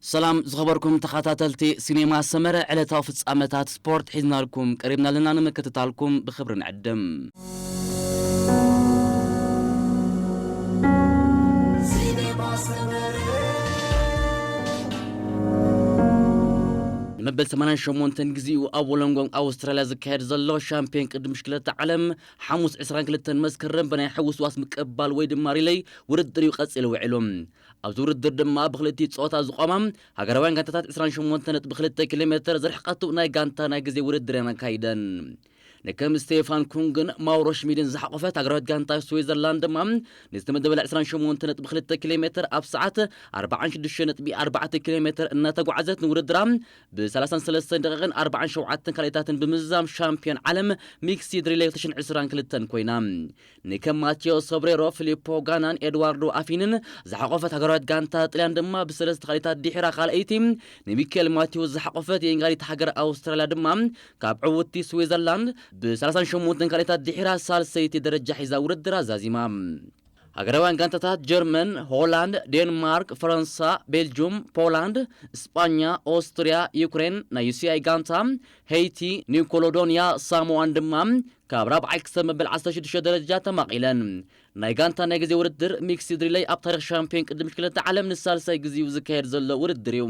ሰላም ዝኸበርኩም ተኸታተልቲ ሲኔማ ሰመረ፣ ዕለታዊ ፍጻመታት ስፖርት ሒዝናልኩም ቀሪብና ኣለና፣ ንምክትታልኩም ብኽብሪ ንዕድም። ንመበል ሰማንያን ሸሞንተን ግዜኡ ኣብ ወሎንጎንግ ኣውስትራልያ ዝካየድ ዘሎ ሻምፒዮን ቅድድም ብሽክለታ ዓለም፣ ሓሙስ ዕስራን ክልተን መስከረም ብናይ ሕውስዋስ ምቅባል ወይ ድማ ሪለይ ውድድር እዩ ቀጺሉ ውዒሉ። ኣብዚ ውድድር ድማ ብክልቲኡ ጾታ ዝቖማ ሃገራውያን ጋንታታት ዕስራን ሸሞንተን ነጥቢ ክልተ ኪሎ ሜተር ዝርሕቀቱ ናይ ጋንታ ናይ ግዜ ውድድር እየን ኣካይደን። ንከም ስቴፋን ኩንግን ማውሮ ሽሚድን ዝሓቖፈት ሃገራዊት ጋንታ ስዊዘርላንድ ድማ ንዝተመደበላ ዕስራን ሸሞንተን ነጥቢ ክልተ ኪሎ ሜተር ኣብ ሰዓት ኣርባዓን ሽዱሽተን ነጥቢ ኣርባዕተ ኪሎ ሜተር እናተጓዓዘት ንውድድራ ብ ሰላሳን ሰለስተን ደቂቕን ኣርባዓን ሸውዓተን ካልኢታትን ብምዝዛም ሻምፒዮን ዓለም ሚክስድ ሪሌ ክልተ ሽሕን ዕስራን ክልተን ኮይና። ንከም ማቴዎ ሶብሬሮ፣ ፊሊፖ ጋናን ኤድዋርዶ ኣፊንን ዝሓቖፈት ሃገራዊት ጋንታ ጥልያን ድማ ብሰለስተ ካልኢታት ድሒራ ካልኣይቲ፣ ንሚካኤል ማቴዎስ ዝሓቖፈት የንጋሊት ሃገር ኣውስትራልያ ድማ ካብ ዕውትቲ ስዊዘርላንድ ብሰላሳን ሸሞንተን ካልኢታት ድሒራ ሳልሰይቲ ደረጃ ሒዛ ውድድር ኣዛዚማ። ሃገራውያን ጋንታታት ጀርመን፣ ሆላንድ፣ ዴንማርክ፣ ፈረንሳ፣ ቤልጁም፣ ፖላንድ፣ እስጳኛ፣ ኦስትርያ፣ ዩክሬን፣ ናይ ዩ ሲ ኣይ ጋንታ፣ ሄይቲ፣ ኒው ኮሎዶንያ፣ ሳሞኣን ድማ ካብ ራብዓይ ክሳብ መበል ዓሰርተ ሽዱሽተ ደረጃ ተማቒለን። ናይ ጋንታ ናይ ግዜ ውድድር ሚክስድ ሪለይ ኣብ ታሪኽ ሻምፒዮን ቅድድም ብሽክለታ ዓለም ንሳልሳይ ግዜኡ ዝካየድ ዘሎ ውድድር እዩ።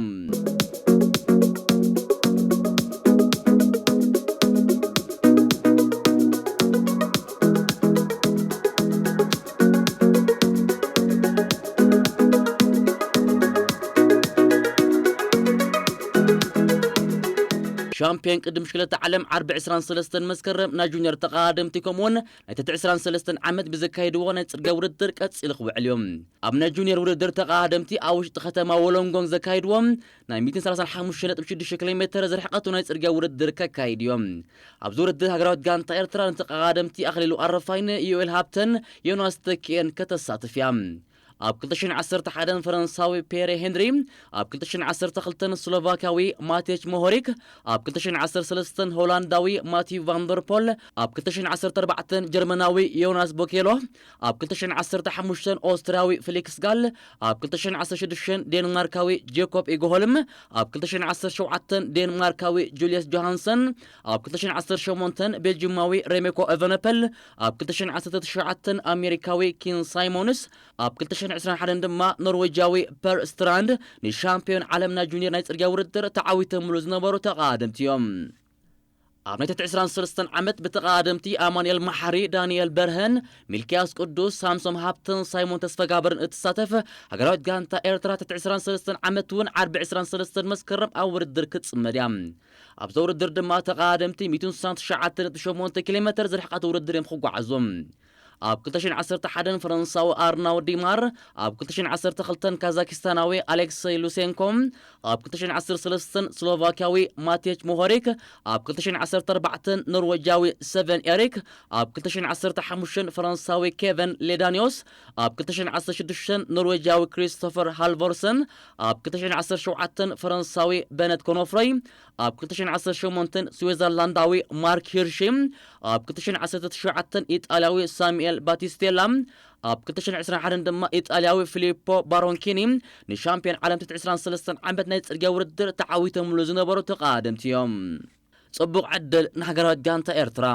ሻምፒዮን ቅድድም ብሽክለታ ዓለም ዓርቢ ዕስራን ሰለስተን መስከረም ናይ ጁኒየር ተቐዳደምቲ ከምኡውን ናይ ትሕቲ ዕስራን ሰለስተን ዓመት ብዘካየድዎ ናይ ጽርግያ ውድድር ቀጺሉ ክውዕል እዩ። ኣብ ናይ ጁኒየር ውድድር ተቐዳደምቲ ኣብ ውሽጢ ከተማ ወሎንጎንግ ዘካይድዎ ናይ ሚእትን ሰላሳን ሓሙሽተ ነጥቢ ሽዱሽተ ኪሎ ሜተር ዝርሕቀቱ ናይ ጽርግያ ውድድር ከካይድ እዮም። ኣብዚ ውድድር ሃገራዊት ጋንታ ኤርትራ ንተቐዳደምቲ ኣኽሊሉ ኣረፋይን ዮኤል ሃብተን ዮናስ ተኪኤን ከተሳትፍ እያ። ኣብ ክልተ ሽሕን ዓሰርተ ሓደን ፈረንሳዊ ፔሬ ሄንሪ፣ ኣብ ክልተ ሽሕን ዓሰርተ ክልተን ስሎቫክያዊ ማቴች ሞሆሪክ፣ ኣብ ክልተ ሽሕን ዓሰርተ ሰለስተን ሆላንዳዊ ማቲው ቫንደርፖል፣ ኣብ ክልተ ሽሕን ዓሰርተ ኣርባዕተን ጀርመናዊ ዮናስ ቦኬሎ፣ ኣብ ክልተ ሽሕን ዓሰርተ ሓሙሽተን ኦስትርያዊ ፊሊክስ ጋል፣ ኣብ ክልተ ሽሕን ዓሰርተ ሽዱሽተን ዴንማርካዊ ጄኮብ ኢጎሆልም፣ ኣብ ክልተ ሽሕን ዓሰርተ ሸውዓተን ዴንማርካዊ ጁልየስ ጆሃንሰን፣ ኣብ ክልተ ሽሕን ዓሰርተ ሸሞንተን ቤልጂማዊ ሬሜኮ ኤቨነፐል፣ ኣብ ክልተ ሽሕን ዓሰርተ ትሽዓተን ኣሜሪካዊ ኪን ሳይሞንስ፣ ኣብ ክልተ ሽሕን ዕስራን ሓደን ድማ ኖርዌጃዊ ፐር ስትራንድ ንሻምፒዮን ዓለም ናይ ጁኒየር ናይ ጽርግያ ውድድር ተዓዊቶምሉ ዝነበሩ ተቐዳደምቲ እዮም። ኣብ ናይ ትሕቲ ዕስራን ሰለስተን ዓመት ብተቐዳደምቲ ኣማኑኤል መሓሪ፣ ዳንኤል በርሀን፣ ሚልክያስ ቅዱስ፣ ሳምሶም ሃብተን ሳይሞን ተስፈጋብርን እትሳተፍ ሃገራዊት ጋንታ ኤርትራ ትሕቲ ዕስራን ሰለስተን ዓመት እውን ዓርቢ ዕስራን ሰለስተን መስከረም ኣብ ውድድር ክትጽመድ እያ። ኣብዛ ውድድር ድማ ተቐዳደምቲ ሚእትን ስሳን ትሽዓተን ነጥቢ ሸሞንተ ኪሎ ሜተር ዝርሕቀት ውድድር እዮም ክጓዓዙ። ኣብ ክልተ ሽሕን ዓሰርተ ሓደን ፈረንሳዊ ኣርናው ዲማር፣ ኣብ ክልተ ሽሕን ዓሰርተ ክልተን ካዛኪስታናዊ ኣሌክሰይ ሉሴንኮ፣ ኣብ ክልተ ሽሕን ዓሰርተ ሰለስተን ስሎቫክያዊ ማቴች ሞሆሪክ፣ ኣብ ክልተ ሽሕን ዓሰርተ ኣርባዕተን ኖርዌጃዊ ሰቨን ኤሪክ፣ ኣብ ክልተ ሽሕን ዓሰርተ ሓሙሽተን ፈረንሳዊ ኬቨን ሌዳኒዮስ፣ ኣብ ክልተ ሽሕን ዓሰርተ ሽዱሽተን ኖርዌጃዊ ክሪስቶፈር ሃልቮርሰን፣ ኣብ ክልተ ሽሕን ዓሰርተ ሸውዓተን ፈረንሳዊ በነት ኮኖፍረይ፣ ኣብ ክልተ ሽሕን ዓሰርተ ሸሞንተን ስዊዘርላንዳዊ ማርክ ሂርሺ፣ ኣብ ክልተ ሽሕን ዓሰርተ ትሽዓተን ኢጣልያዊ ሳሙኤል ባቲስቴላ፣ ኣብ ክልተ ሽሕን ዕስራን ሓደን ድማ ኢጣልያዊ ፊሊፖ ባሮንኪኒ ንሻምፒዮን ዓለም ትሕቲ ዕስራን ሰለስተን ዓመት ናይ ጽርግያ ውድድር ተዓዊቶምሉ ዝነበሩ ተቐዳደምቲ እዮም። ጽቡቕ ዕድል ንሃገራዊት ጋንታ ኤርትራ።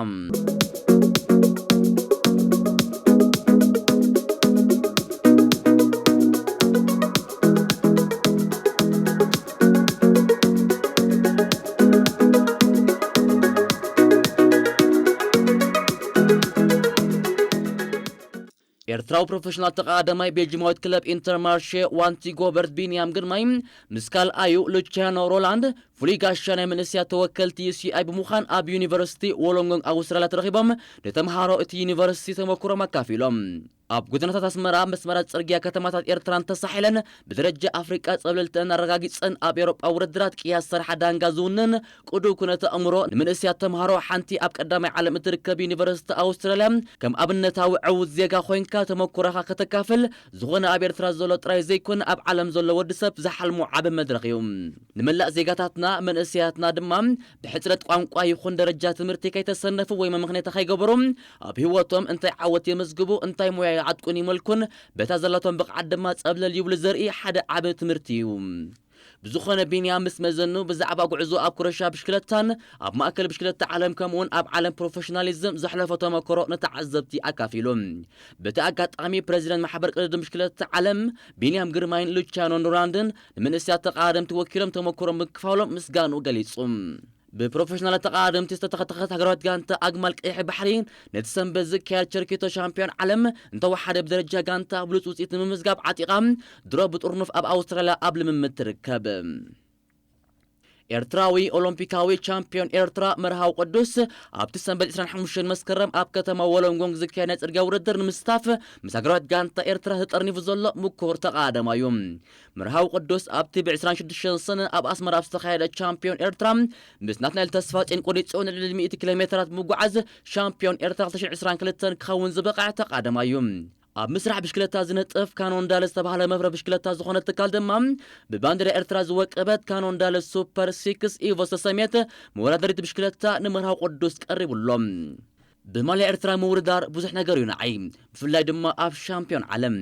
ኤርትራዊ ፕሮፌሽናል ተቐዳዳማይ ቤልጂማዊት ክለብ ኢንተርማርሼ ዋንቲ ጎበርት ቢንያም ግርማይ ምስ ካልኣዩ ሉቺያኖ ሮላንድ ፍሉይ ጋሻ ናይ መንእሰያት ተወከልቲ ዩ ሲ ኣይ ብምዃን ኣብ ዩኒቨርሲቲ ዎሎንጎንግ ኣውስትራልያ ተረኺቦም ንተምሃሮ እቲ ዩኒቨርሲቲ ተመክሮም ኣካፊሎም። ኣብ ጎደናታት ኣስመራ፣ መስመራት ጽርግያ ከተማታት ኤርትራን ተሳሒለን ብደረጃ ኣፍሪቃ ጸብለልተን ኣረጋጊጸን ኣብ ኤውሮጳ ውድድራት ቅያስ ሰርሓ ዳንጋ ዝውንን ቅዱው ኩነተ ኣእምሮ ንምንእስያት ተምሃሮ ሓንቲ ኣብ ቀዳማይ ዓለም እትርከብ ዩኒቨርሲቲ ኣውስትራልያ ከም ኣብነታዊ ዕዉት ዜጋ ኮይንካ ተመኩሮኻ ከተካፍል ዝኾነ ኣብ ኤርትራ ዘሎ ጥራይ ዘይኮነ ኣብ ዓለም ዘሎ ወዲ ሰብ ዝሓልሞ ዓቢ መድረኽ እዩ። ንመላእ ዜጋታትና መንእሰያትና ድማ ብሕጽረት ቋንቋ ይኹን ደረጃ ትምህርቲ ከይተሰነፉ ወይ መምኽኔታ ከይገበሩ ኣብ ህይወቶም እንታይ ዓወት የመዝግቡ እንታይ ሞያ ይዓጥቁን ይመልኩን በታ ዘለቶም ብቕዓት ድማ ጸብለል ይብሉ ዘርኢ ሓደ ዓቢ ትምህርቲ እዩ። ብዝኾነ፣ ቢንያም ምስ መዘኑ ብዛዕባ ጉዕዞ ኣብ ኩረሻ ብሽክለታን ኣብ ማእከል ብሽክለታ ዓለም ከምኡውን ኣብ ዓለም ፕሮፌሽናሊዝም ዘሕለፎ ተመክሮ ንተዓዘብቲ ኣካፊሉ። በቲ ኣጋጣሚ፣ ፕሬዚደንት ማሕበር ቅድድም ብሽክለታ ዓለም ቢንያም ግርማይን ሉቻኖ ኖራንድን ንመንእሰያት ተቓደምቲ ወኪሎም ተመክሮም ምክፋሎም ምስጋኑ ገሊጹ። ብፕሮፌሽናል ተቓደምቲ ዝተተኸተኸት ሃገራዊት ጋንታ ኣግማል ቀይሕ ባሕሪ፣ ነቲ ሰንበት ዝካየድ ቸርኪቶ ሻምፒዮን ዓለም እንተወሓደ ብደረጃ ጋንታ ብሉጽ ውጽኢት ንምምዝጋብ ዓጢቓ፣ ድሮ ብጥርኑፍ ኣብ ኣውስትራልያ ኣብ ልምምድ ትርከብ። ኤርትራዊ ኦሎምፒካዊ ቻምፒዮን ኤርትራ መርሃዊ ቅዱስ፣ ኣብቲ ሰንበት ዕስራን ሓሙሽተን መስከረም ኣብ ከተማ ወሎንጎንግ ዝካየድ ናይ ጽርግያ ውድድር ንምስታፍ ምስ ሃገራዊት ጋንታ ኤርትራ ተጠርኒፉ ዘሎ ምኩር ተቓደማዩ። መርሃዊ ቅዱስ ኣብቲ ብ ዕስራን ሽዱሽተን ሰነ ኣብ ኣስመራ ኣብ ዝተኻየደ ቻምፒዮን ኤርትራ ምስ ናትናኤል ተስፋጼን ቆሪጹ ንልዕሊ ሚእቲ ኪሎ ሜትራት ብምጉዓዝ ሻምፒዮን ኤርትራ ክልተ ሽሕን ዕስራን ክልተን ክኸውን ዝበቕዐ ተቓደማዩ። ኣብ ምስራሕ ብሽክለታ ዝነጥፍ ካኖንዳለ ዝተባህለ መፍረ ብሽክለታ ዝኾነ ትካል ድማ ብባንዲራ ኤርትራ ዝወቀበት ካኖንዳለ ሱፐር ሲክስ ኢቮ ዝተሰምየት መወዳደሪት ብሽክለታ ንመርሃዊ ቅዱስ ቀሪቡሎ። ብማልያ ኤርትራ ምውድዳር ብዙሕ ነገር እዩ ንዓይ፣ ብፍላይ ድማ ኣብ ሻምፒዮን ዓለም።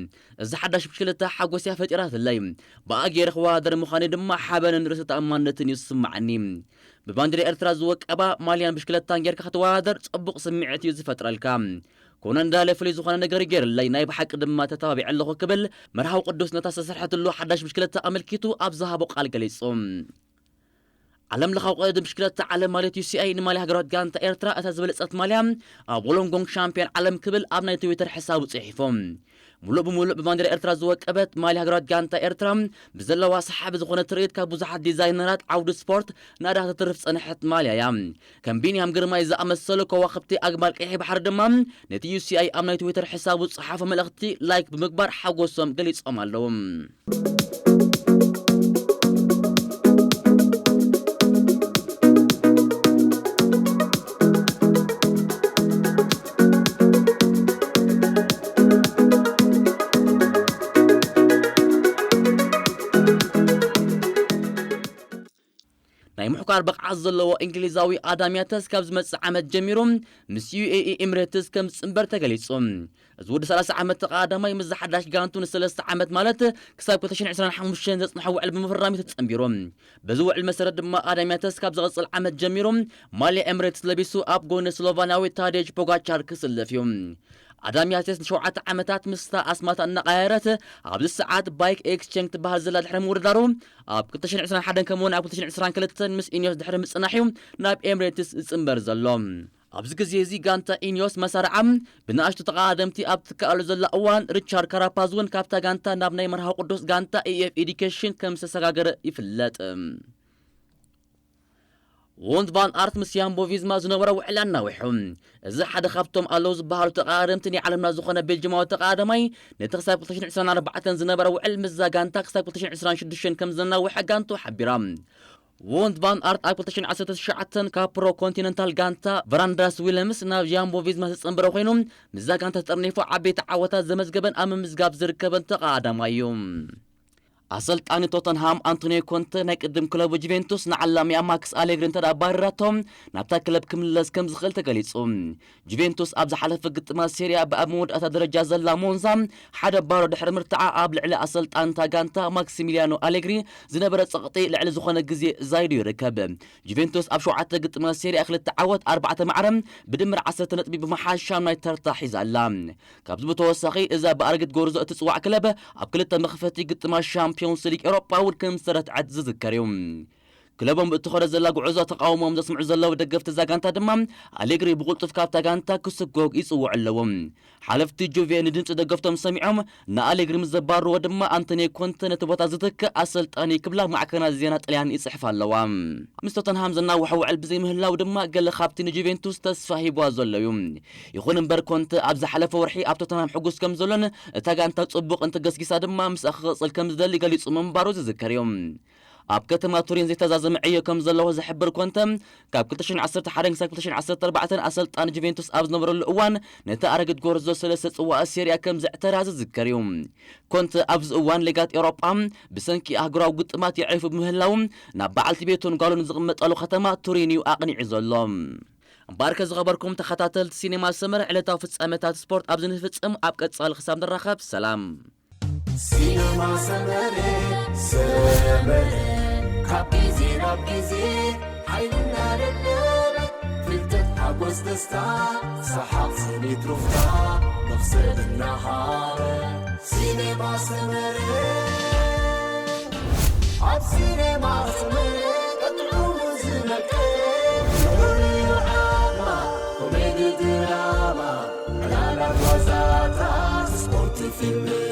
እዛ ሓዳሽ ብሽክለታ ሓጎስ እያ ፈጢራትለይ። ብኣ ገይረ ክወዳደር ምዃነይ ድማ ሓበንን ርእሰ ተኣማንነትን እዩ ዝስምዓኒ። ብባንዲራ ኤርትራ ዝወቀባ ማልያን ብሽክለታን ጌርካ ክትወዳደር ጽቡቕ ስምዒት እዩ ዝፈጥረልካ። ኮነ እንዳለ ፍሉይ ዝኾነ ነገር ገይርለይ፣ ናይ ብሓቂ ድማ ተተባቢዐ ኣለኹ ክብል መርሃዊ ቅዱስ ነታ ዝተሰርሐትሉ ሓዳሽ ብሽክለታ ኣመልኪቱ ኣብ ዝሃቦ ቃል ገሊጹ። ዓለም ለኻዊ ቅድድም ብሽክለታ ዓለም ማለት ዩ ሲ ኣይ ንማልያ ሃገራዊት ጋንታ ኤርትራ እታ ዝበለጸት ማልያ ኣብ ወሎንጎንግ ሻምፒዮን ዓለም ክብል ኣብ ናይ ትዊተር ሕሳቡ ጽሒፉ። ሙሉእ ብሙሉእ ብባንዲራ ኤርትራ ዝወቀበት ማልያ ሃገራዊት ጋንታ ኤርትራ ብዘለዋ ሰሓቢ ዝኾነ ትርኢት ካብ ብዙሓት ዲዛይነራት ዓውዲ ስፖርት ናዳ ክትርፍ ጸንሐት ማልያ እያ። ከም ቢንያም ግርማይ ዝኣመሰሉ ከዋኽብቲ ኣግማል ቀይሕ ባሕሪ ድማ ነቲ ዩ ሲ ኣይ ኣብ ናይ ትዊተር ሕሳቡ ዝጸሓፎ መልእኽቲ ላይክ ብምግባር ሓጎሶም ገሊጾም ኣለዉ። ናይ ምሕኳር ብቕዓት ዘለዎ እንግሊዛዊ ኣዳም ያተስ ካብ ዝመጽእ ዓመት ጀሚሩ ምስ ዩ ኤ ኢ ኤምሬትስ ከም ዝጽንበር ተገሊጹ። እዚ ወዲ ሰላሳ ዓመት ተቐዳዳማይ ምስ ዝሓዳሽ ጋንቱ ንሰለስተ ዓመት ማለት ክሳብ ክልተ ሽሕን ዕስራን ሓሙሽተን ዘጽንሖ ውዕል ብምፍራም እዩ ተጸንቢሩ። በዚ ውዕል መሰረት ድማ ኣዳም ያተስ ካብ ዝቕጽል ዓመት ጀሚሩ ማልያ ኤምሬትስ ለቢሱ ኣብ ጎኒ ስሎቫንያዊ ታዴጅ ፖጋቻር ክስለፍ እዩ። ኣዳም ያተስ ንሸውዓተ ዓመታት ምስታ ኣስማታ እናቐያየረት ኣብዚ ሰዓት ባይክ ኤክስቼንጅ ትበሃል ዘላ ድሕሪ ምውድዳሩ ኣብ ክልተ ሽሕን ዕስራን ሓደን ከምኡውን ኣብ ክልተ ሽሕን ዕስራን ክልተን ምስ ኢኒዮስ ድሕሪ ምጽናሕ እዩ ናብ ኤምሬትስ ዝጽንበር ዘሎ። ኣብዚ ግዜ እዚ ጋንታ ኢኒዮስ መሳርዓ ብንኣሽቱ ተቐዳደምቲ ኣብ ትከኣሉ ዘላ እዋን ሪቻርድ ካራፓዝ እውን ካብታ ጋንታ ናብ ናይ መርሃዊ ቅዱስ ጋንታ ኤ ኤፍ ኤዲኬሽን ከም ዝተሰጋገረ ይፍለጥ። ዎንት ቫን ኣርት ምስ ያምቦ ቪዝማ ዝነበሮ ውዕል ኣናዊሑ። እዚ ሓደ ካብቶም ኣለዉ ዝበሃሉ ተቐዳደምቲ ናይ ዓለምና ዝኾነ ቤልጅማዊ ተቐዳዳማይ ነቲ ክሳብ ክልተ ሽሕን ዕስራን ኣርባዕተን ዝነበረ ውዕል ምስዛ ጋንታ ክሳብ ክልተ ሽሕን ዕስራን ሽዱሽተን ከም ዘናውሐ ጋንቱ ሓቢራ። ዎንት ቫን ኣርት ኣብ ክልተ ሽሕን ዓሰርተ ትሽዓተን ካብ ፕሮ ኮንቲነንታል ጋንታ ቨራንዳስ ዊለምስ ናብ ያምቦ ቪዝማ ዝተጸንበረ ኮይኑ ምስዛ ጋንታ ተጠርኒፉ ዓበይቲ ዓወታት ዘመዝገበን ኣብ ምምዝጋብ ዝርከበን ተቐዳዳማይ እዩ። ኣሰልጣኒ ቶተንሃም ኣንቶኒዮ ኮንተ ናይ ቅድም ክለቡ ጁቬንቱስ ንዓላሚኣ ማክስ ኣሌግሪ እንተ ደኣ ኣባሪራቶ ናብታ ክለብ ክምለስ ከም ዝኽእል ተገሊጹ። ጁቬንቱስ ኣብ ዝሓለፈ ግጥማት ሴሪያ ብኣብ መወዳእታ ደረጃ ዘላ ሞንዛ ሓደ ባዶ ድሕሪ ምርትዓ ኣብ ልዕሊ ኣሰልጣንታ ጋንታ ማክሲሚሊያኖ ኣሌግሪ ዝነበረ ጸቕጢ ልዕሊ ዝኾነ ግዜ ዛይዱ ይርከብ። ጁቬንቱስ ኣብ ሸውዓተ ግጥማት ሴሪያ ክልተ ዓወት ኣርባዕተ ማዕረ ብድምር ዓሰርተ ነጥቢ ብምሓዝ ሻምናይ ተርታ ሒዛ ኣላ። ካብዚ ብተወሳኺ እዛ ብኣረጊት ጎርዞ እትጽዋዕ ክለብ ኣብ ክልተ መኽፈቲ ግጥማት ሻምፒዮንስ ሊግ ኤውሮጳ እውን ከም ዝተረትዐት ዝዝከር እዩ። ክለቦም ብእትኸዶ ዘላ ጉዕዞ ተቃውሞም ዘስምዑ ዘለዉ ደገፍቲ እዛ ጋንታ ድማ ኣሌግሪ ብቕልጡፍ ካብታ ጋንታ ክስጎግ ይጽውዑ ኣለዉ። ሓለፍቲ ጁቬ ንድምፂ ደገፍቶም ሰሚዖም ንኣሌግሪ ምስ ዘባርዎ ድማ ኣንቶኒዮ ኮንተ ነቲ ቦታ ዝትክእ ኣሰልጣኒ ክብላ ማዕከናት ዜና ጥልያን ይጽሕፋ ኣለዋ። ምስ ቶተንሃም ዘናውሖ ውዕል ብዘይምህላው ድማ ገለ ካብቲ ንጁቬንቱስ ተስፋ ሂብዋ ዘሎ እዩ። ይኹን እምበር ኮንተ ኣብ ዝሓለፈ ወርሒ ኣብ ቶተንሃም ሕጉስ ከም ዘሎን እታ ጋንታ ጽቡቕ እንትገስጊሳ ድማ ምስኣ ክቕጽል ከም ዝደሊ ገሊጹ ምንባሩ ዝዝከር እዩ። ኣብ ከተማ ቱሪን ዘይተዛዘመ ዕዮ ከም ዘለዎ ዝሕብር ኮንተ ካብ ክልተ ሽሕን ዓሰርተ ሓደን ክሳብ ክልተ ሽሕን ዓሰርተ ኣርባዕተን ኣሰልጣኒ ጁቬንቱስ ኣብ ዝነበረሉ እዋን ነቲ ኣረጊት ጎርዞ ሰለስተ ጽዋእ ሴሪያ ከም ዘዕተራ ዝዝከር እዩ። ኮንተ ኣብዚ እዋን ሌጋት ኤውሮጳ ብሰንኪ ኣህጉራዊ ግጥማት የዕሪፉ ብምህላው ናብ በዓልቲ ቤቱን ጓሉን ዝቕመጠሉ ከተማ ቱሪን እዩ ኣቕኒዑ ዘሎ። እምበኣርከ ዝኸበርኩም ተኸታተልቲ ሲኔማ ሰመረ ዕለታዊ ፍጻመታት ስፖርት ኣብዚ ንፍጽም። ኣብ ቀጻሊ ክሳብ ንራኸብ ሰላም። ሲነማ ሰመረ፣ ሰመረ። ካብ ግዜ ናብ ግዜ ሓይልና ለለበ ፍልጠት ሓጎስ ደስታ ሰሓቕ ስኒት ሩፍታ መኽሰብ እናሃበ ሲኔማ ሰመረ ኣብ ሲኔማ ሰመረ ቀጥዑ ዝመቀ ፍሉይ ዓማ ኮሜዲ ድራማ ዕላላት ዋዛታት ስፖርት ፊልም